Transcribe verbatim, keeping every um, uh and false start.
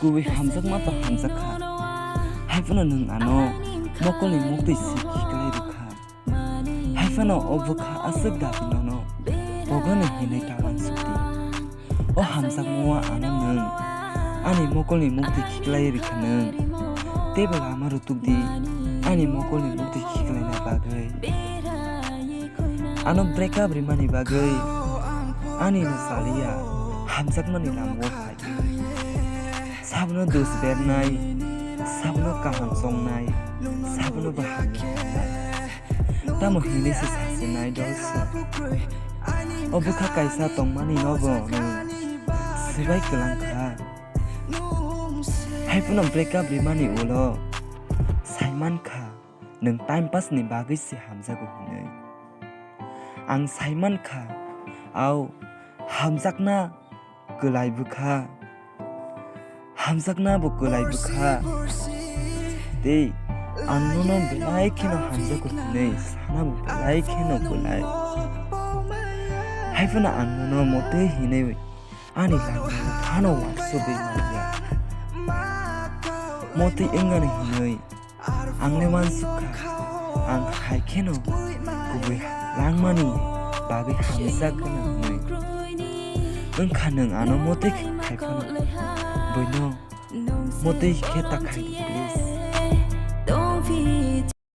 Kubui hamjakma to hamjak kha, hai phano nwng ano mokolni muktwi si khiklai rw kha. Hai phano o bwkha aswk dabi nono pogoni hinwi ta uansuk di. O hamjakmao ano nwng ani mokolni muktwi khiklai rw kha nwng. Teibo lama rw tuk di ani mokolni muktwi khiklaina bagwi. Ano break up rimani bagwi ani no saliya, hamjakmani lamao phai. Sabono dos bernai, sabono kaham chongnai, sabono bo hamya hwnai. Tamo hinwi se sasinai dolso. O bwkha kaisa tongmani nobo nwng swbai kwlang kha. Hai phano break up rimani ulo sai man kha nwng time pass ni bagwi se hamjago hinwi. Ang sai man kha, au hamjakna kwlai bwkha, hamjakna bo kwlai bwkha. Tei ang nono belai kheno hamjago hinwi sana bo belai kheno kwlai. Hai phano ang nono motwi hinwi ani langmano phano uansugwi manya. Motwi wngani hinwi ang le uansuk kha, ang hai kheno kubui langmani bagwi hamjak gwnang hwnwi. Wng kha nwng ano motwi khai phano buino motwi khe ta khai di.